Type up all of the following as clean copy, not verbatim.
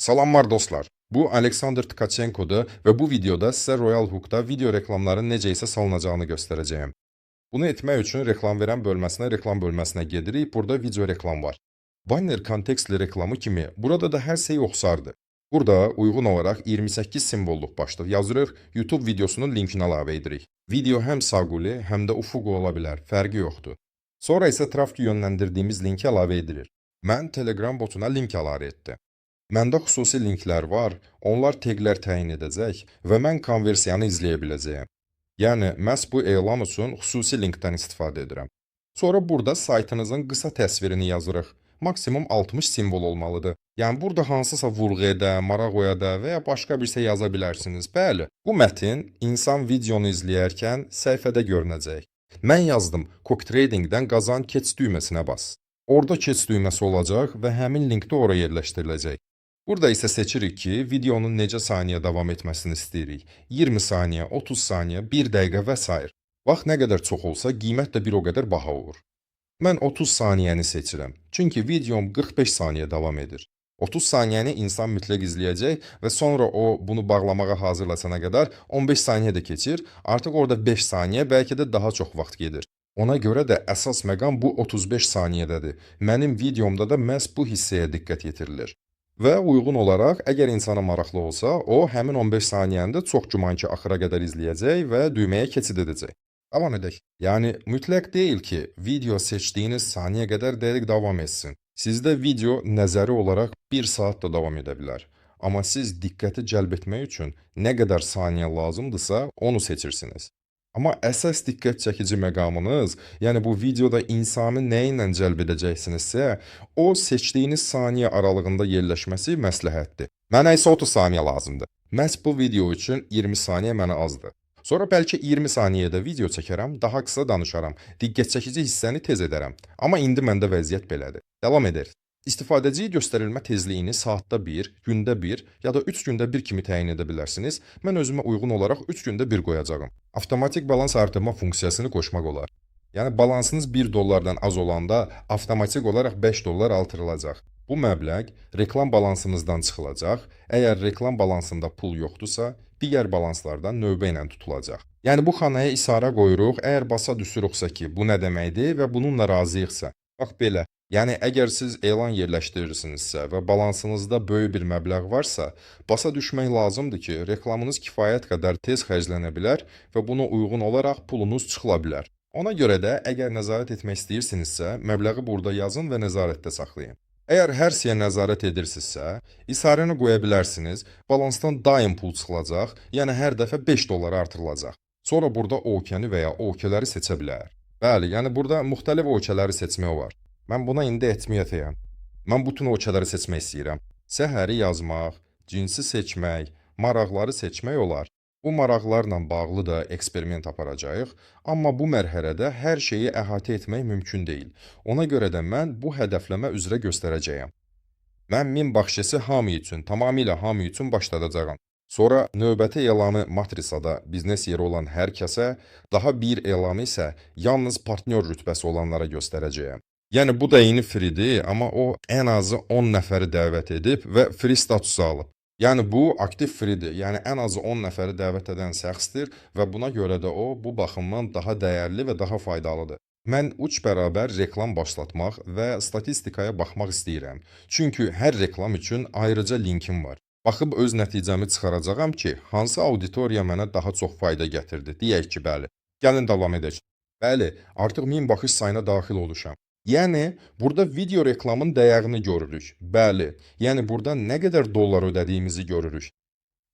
Salamlar dostlar. Bu Alexander Tkachenko'dur və bu videoda sizə Royal Hook'da video reklamların necə isə salınacağını göstərəcəyəm. Bunu etmək üçün reklam verən bölməsinə, reklam bölməsinə gedirik. Burada video reklam var. Banner kontekstli reklamı kimi burada da hər şey oxşardır. Burada uyğun olaraq 28 simvolluq başlıq yazırıq, YouTube videosunun linkini əlavə edirik. Video həm sağ qolu, həm də ufuqu ola bilər, fərqi yoxdur. Sonra isə trafiki yönləndirdiyimiz linki əlavə edilir. Mən Telegram botuna link əlavə etdim. Məndə xüsusi linklər var, onlar teqlər təyin edəcək və mən konversiyanı izləyə biləcəyəm. Yəni məhz bu elan üçün xüsusi linkdən istifadə edirəm. Sonra burada saytınızın qısa təsvirini yazırıq. Maksimum 60 simvol olmalıdır. Yəni burada hansısa vurğu edə, maraq oyada və ya başqa bir şey yaza bilərsiniz. Bəli, bu mətin insan videonu izləyərkən səhifədə görünəcək. Mən yazdım, Cook Tradingdən qazan, keç düyməsinə bas. Orada keç düyməsi olacaq və həmin link də ora yerləşdiriləcək. Burada isə seçirik ki, videonun necə saniyə davam etməsini istəyirik. 20 saniyə, 30 saniyə, 1 dəqiqə və s. Vaxt nə qədər çox olsa, qiymət də bir o qədər baha olur. Mən 30 saniyəni seçirəm. Çünki videom 45 saniyə davam edir. 30 saniyəni insan mütləq izləyəcək və sonra o bunu bağlamağa hazırlaşana qədər 15 saniyə də keçir. Artıq orada 5 saniyə, bəlkə də daha çox vaxt gedir. Ona görə də əsas məqam bu 35 saniyədədir. Mənim videomda da məhz bu hissəyə diqqət yetirilir. Və uyğun olaraq, əgər insana maraqlı olsa, o həmin 15 saniyəni də çox güman ki, axıra qədər izləyəcək və düyməyə keçid edəcək. Davam edək. Yəni mütləq deyil ki, video seçdiyiniz saniyə qədər dəqiq davam etsin. Sizdə video nəzəri olaraq 1 saat da davam edə bilər. Amma siz diqqəti cəlb etmək üçün nə qədər saniyə lazımdırsa, onu seçirsiniz. Amma əsas diqqət çəkici məqamınız, yəni bu videoda insanı nə ilə cəlb edəcəksinizsə, o seçdiyiniz saniyə aralığında yerləşməsi məsləhətdir. Mənə isə 30 saniyə lazımdır. Məhz bu video üçün 20 saniyə mənə azdır. Sonra bəlkə 20 saniyədə video çəkərəm, daha qısa danışaram, diqqət çəkici hissəni tez edərəm. Amma indi məndə vəziyyət belədir. Davam edək. İstifadəciyə göstərilmə tezliyini saatda 1, gündə 1 ya da 3 gündə 1 kimi təyin edə bilərsiniz. Mən özümə uyğun olaraq 3 gündə 1 qoyacağam. Avtomatik balans artırma funksiyasını qoşmaq olar. Yəni balansınız 1 dollardan az olanda avtomatik olaraq 5 dollar artırılacaq. Bu məbləğ reklam balansınızdan çıxılacaq. Əgər reklam balansında pul yoxdursa, digər balanslardan növbə ilə tutulacaq. Yəni bu xanaya isarə qoyuruq. Əgər basa düşürüksə ki, bu nə deməkdir və bununla razıyıqsa. Bax belə. Yəni əgər siz elan yerləşdirirsinizsə və balansınızda böyük bir məbləğ varsa, basa düşmək lazımdır ki, reklamınız kifayət qədər tez xərclənə bilər və buna uyğun olaraq pulunuz çıxıla bilər. Ona görə də əgər nəzarət etmək istəyirsinizsə, məbləği burada yazın və nəzarətdə saxlayın. Əgər hər şeyə nəzarət edirsinizsə, isarəni qoya bilərsiniz. Balansdan daim pul çıxılacaq, yəni hər dəfə 5 dollara artırılacaq. Sonra burada ölkəni və ya ölkələri seçə bilər. Bəli, yəni burada müxtəlif ölkələri seçmək olar. Mən buna indi etməyəcəyəm. Mən bütün ölkələri seçmək istəyirəm. Səhəri yazmaq, cinsi seçmək, maraqları seçmək olar. Bu maraqlarla bağlı da eksperiment aparacağıq, amma bu mərhələdə hər şeyi əhatə etmək mümkün deyil. Ona görə də mən bu hədəfləmə üzrə göstərəcəyəm. Mən 1000 baxışısı hamı üçün, tamamilə hamı üçün başladacağam. Sonra növbəti elanı matrisada biznes yeri olan hər kəsə, daha bir elanı isə yalnız partnyor rütbəsi olanlara göstərəcəyəm. Yəni bu da eyni free-dir, amma o ən azı 10 nəfəri dəvət edib və free statusu alıb. Yəni bu aktiv free-dir. Yəni ən azı 10 nəfəri dəvət edən şəxsdir və buna görə də o bu baxımdan daha dəyərli və daha faydalıdır. Mən 3 bərabər reklam başlatmaq və statistikaya baxmaq istəyirəm. Çünki hər reklam üçün ayrıca linkim var. Baxıb öz nəticəmi çıxaracağam ki, hansı auditoriya mənə daha çox fayda gətirdi. Deyək ki, bəli. Gəlin davam edək. Bəli, artıq 1000 baxış sayına daxil oluşam. Yəni burada video reklamın dəyərini görürük. Bəli, yəni burada nə qədər dollar ödədiyimizi görürük.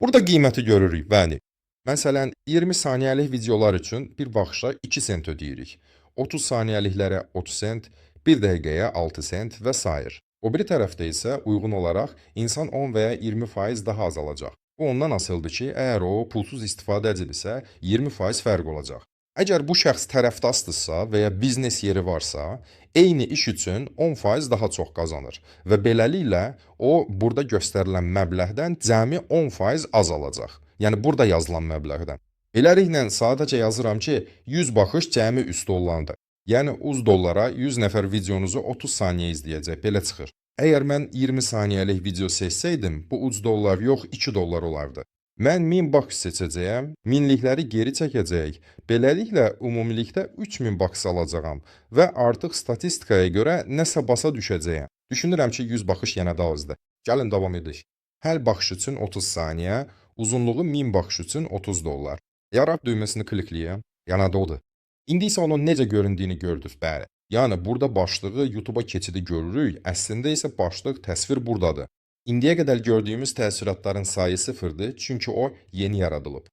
Burada qiyməti görürük, bəli. Məsələn, 20 saniyəlik videolar üçün bir baxışa 2 sent ödəyirik. 30 saniyəliklərə 30 sent, 1 dəqiqəyə 6 sent və sair. O biri tərəfdə isə uyğun olaraq insan 10 və ya 20% daha az alacaq. Bu ondan asılıdır ki, əgər o pulsuz istifadəcidirsə, 20% fərq olacaq. Əgər bu şəxs tərəfdaşdırsa və ya biznes yeri varsa, eyni iş üçün 10% daha çox qazanır və beləliklə o burada göstərilən məbləğdən cəmi 10% az alacaq. Yəni burada yazılan məbləğdən. Beləliklə sadəcə yazıram ki, 100 baxış cəmi 3 dollardır. Yəni 100 dollara 100 nəfər videonuzu 30 saniyə izləyəcək. Belə çıxır. Əgər mən 20 saniyəlik video seçsəydim, bu 3 dollar yox, 2 dollar olardı. Mən 1000 baxış seçəcəyəm, minlikləri geri çəkəcəyik. Beləliklə ümumilikdə 3000 baxış alacağam və artıq statistikaya görə nəsə basa düşəcəyəm. Düşünürəm ki, 100 baxış yenə də azdır. Gəlin davam edək. Hər baxış üçün 30 saniyə, uzunluğu 1000 baxış üçün 30 dollar. Yarat düyməsini klikləyəm. Yəni odur. İndi isə onun necə göründüyünü gördük, bəli. Yəni burada başlığı YouTube-a keçidi görürük, əslində isə başlıq təsvir buradadır. İndiyə qədər gördüyümüz təəssüratların sayı sıfırdır, çünki o yeni yaradılıb.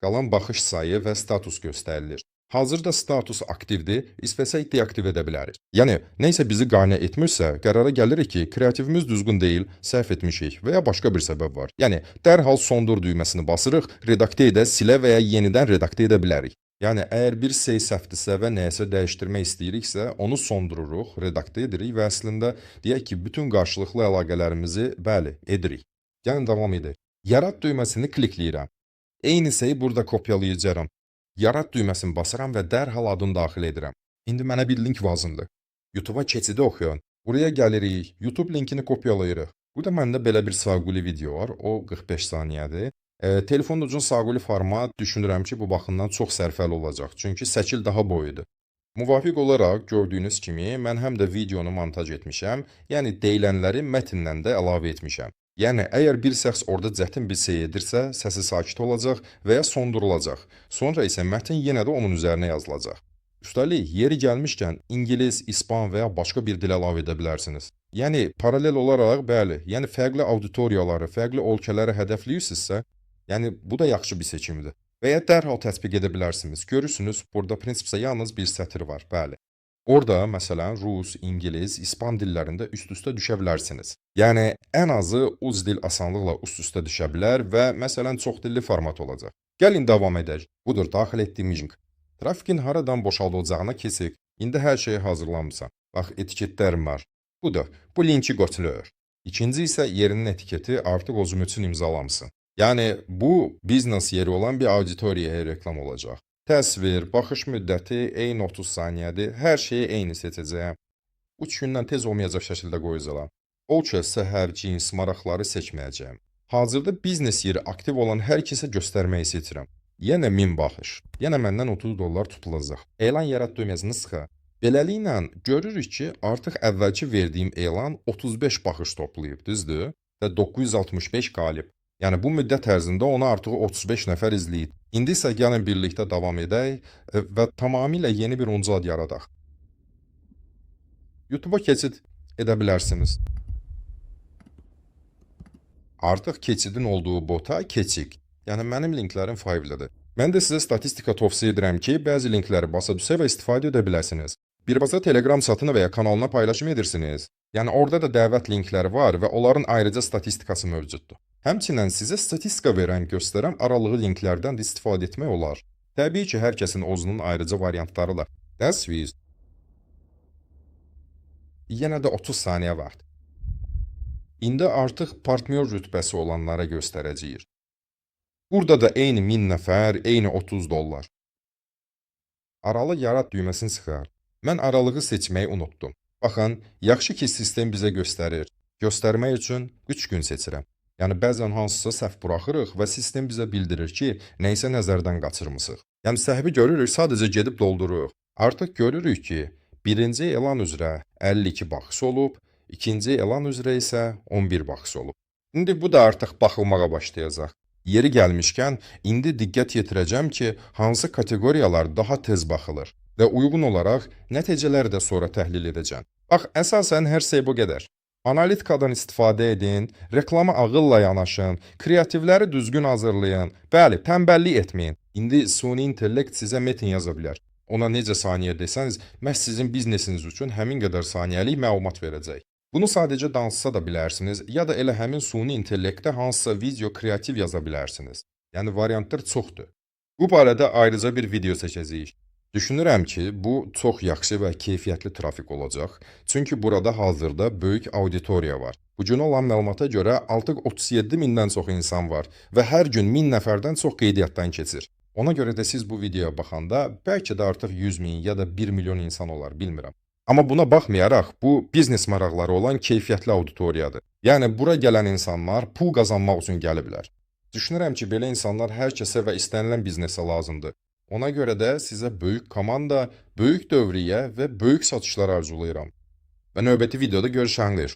Qalan baxış sayı və status göstərilir. Hazırda status aktivdir, istəsək deaktiv edə bilərik. Yəni, nə isə bizi qane etmirsə, qərara gəlirik ki, kreativimiz düzgün deyil, səhv etmişik və ya başqa bir səbəb var. Yəni, dərhal sondur düyməsini basırıq, redaktə edə, silə və ya yenidən redaktə edə bilərik. Yəni, əgər bir şey səhvdirsə və nəyəsə dəyişdirmək istəyiriksə, onu sondururuq, redaktə edirik və əslində deyək ki, bütün qarşılıqlı əlaqələrimizi, bəli, edirik. Gəlin davam edək. Yarat düyməsini klikləyirəm. Eyni şeyi burada kopyalayacağam. Yarat düyməsini basıram və dərhal adını daxil edirəm. İndi mənə bir link lazımdır. YouTube-a keçidi oxuyun. Buraya gəlirik, YouTube linkini kopyalayırıq. Burada məndə belə bir saquli video var, o 45 saniyədir. Telefon üçün saquli format düşünürəm ki, bu baxımdan çox sərfəli olacaq. Çünki şəkil daha boyudur. Müvafiq olaraq gördüyünüz kimi mən həm də videonu montaj etmişəm, yəni deyilənləri mətnlə də əlavə etmişəm. Yəni əgər bir şəxs orada çətin bir şey edirsə, səsi sakit olacaq və ya sondurulacaq. Sonra isə mətn yenə də onun üzərinə yazılacaq. Üstəlik, yeri gəlmişkən ingilis, ispan və ya başqa bir dil əlavə edə bilərsiniz. Yəni paralel olaraq, bəli, yəni fərqli auditoriyaları, fərqli ölkələri hədəfləyirsinizsə, yəni bu da yaxşı bir seçimdir. Və ya dərhal tətbiq edə bilərsiniz. Görürsünüz, burada prinsipsə yalnız bir sətir var, bəli. Orada məsələn rus, ingilis, ispan dillərində üst-üstə düşə bilərsiniz. Yəni ən azı uz dil asanlıqla üst-üstə düşə bilər və məsələn çox dilli format olacaq. Gəlin davam edək. Budur daxil etdiyimiz link. Trafikin haradan boşaldılacağına keçək. İndi hər şeyi hazırlamısan. Bax etiketlərim var. Budur. Bu linki götürür. İkinci isə yerinin etiketi artıq özüm üçün imzalamısın. Yəni bu biznes yeri olan bir auditoriyaya reklam olacaq. Təsvir, baxış müddəti eyni 30 saniyədir. Hər şeyi eyni seçəcəyəm. 3 gündən tez olmayacaq şəkildə qoyacağam. Ölkə, səhər, cins, maraqları seçməyəcəyəm. Hazırda biznes yeri aktiv olan hər kəsə göstərməyi seçirəm. Yenə 1000 baxış. Yenə məndən 30 dollar tutulacaq. Elan yarat düyməsini sıxa. Beləliklə görürük ki, artıq əvvəlki verdiyim elan 35 baxış toplayıb, düzdür? Və 965 qalib. Yəni bu müddət ərzində onu artıq 35 nəfər izləyib. İndi isə gəlin birlikdə davam edək və tamamilə yeni bir uncad yaradaq. YouTube-a keçid edə bilərsiniz. Artıq keçidin olduğu bota keçik. Yəni mənim linklərim fayllıdır. Mən də sizə statistika tövsiyə edirəm ki, bəzi linkləri basa düşə və istifadə edə biləsiniz. Birbaşa Telegram çatını və ya kanalına paylaşım edirsiniz. Yəni orada da dəvət linkləri var və onların ayrıca statistikası mövcuddur. Həmçinin sizə statistika verən, göstərən aralığı linklərdən də istifadə etmək olar. Təbii ki, hər kəsin özünün ayrıca variantları da. Təsvir. Yenə də 30 saniyə vaxt. İndi artıq partnyor rütbəsi olanlara göstərəcəyik. Burada da eyni 1000 nəfər, eyni 30 dollar. Aralı yarat düyməsini sıxar. Mən aralığı seçməyi unutdum. Baxın, yaxşı ki sistem bizə göstərir. Göstərmək üçün 3 gün seçirəm. Yəni bəzən hansısa səhv buraxırıq və sistem bizə bildirir ki, nəyisə nəzərdən qaçırmısıq. Yəni səhvi görürük, sadəcə gedib doldururuq. Artıq görürük ki, birinci elan üzrə 52 baxış olub, ikinci elan üzrə isə 11 baxış olub. İndi bu da artıq baxılmağa başlayacaq. Yeri gəlmişkən, indi diqqət yetirəcəm ki, hansı kateqoriyalar daha tez baxılır və uyğun olaraq nəticələri də sonra təhlil edəcəm. Bax, əsasən hər şey bu qədər. Analitikadan istifadə edin, reklama ağılla yanaşın, kreativləri düzgün hazırlayın. Bəli, tənbəllik etməyin. İndi süni intellekt sizə metn yaza bilər. Ona necə saniyə desəniz, məhz sizin biznesiniz üçün həmin qədər saniyəlik məlumat verəcək. Bunu sadəcə danışsa da bilərsiniz, ya da elə həmin süni intellektə hansısa video kreativ yaza bilərsiniz. Yəni variantlar çoxdur. Bu barədə ayrıca bir video çəkəcəyik. Düşünürəm ki, bu çox yaxşı və keyfiyyətli trafik olacaq. Çünki burada hazırda böyük auditoriya var. Bu gün olan məlumata görə artıq 37 mindən çox insan var və hər gün 1000 nəfərdən çox qeydiyyatdan keçir. Ona görə də siz bu videoya baxanda bəlkə də artıq 100 min ya da 1 milyon insan olar, bilmirəm. Amma buna baxmayaraq, bu biznes maraqları olan keyfiyyətli auditoriyadır. Yəni bura gələn insanlar pul qazanmaq üçün gəliblər. Düşünürəm ki, belə insanlar hər kəsə və istənilən biznesə lazımdır. Ona görə də sizə böyük komanda, böyük dövriyyə və böyük satışlar arzulayıram. Və növbəti videoda görüşənlər.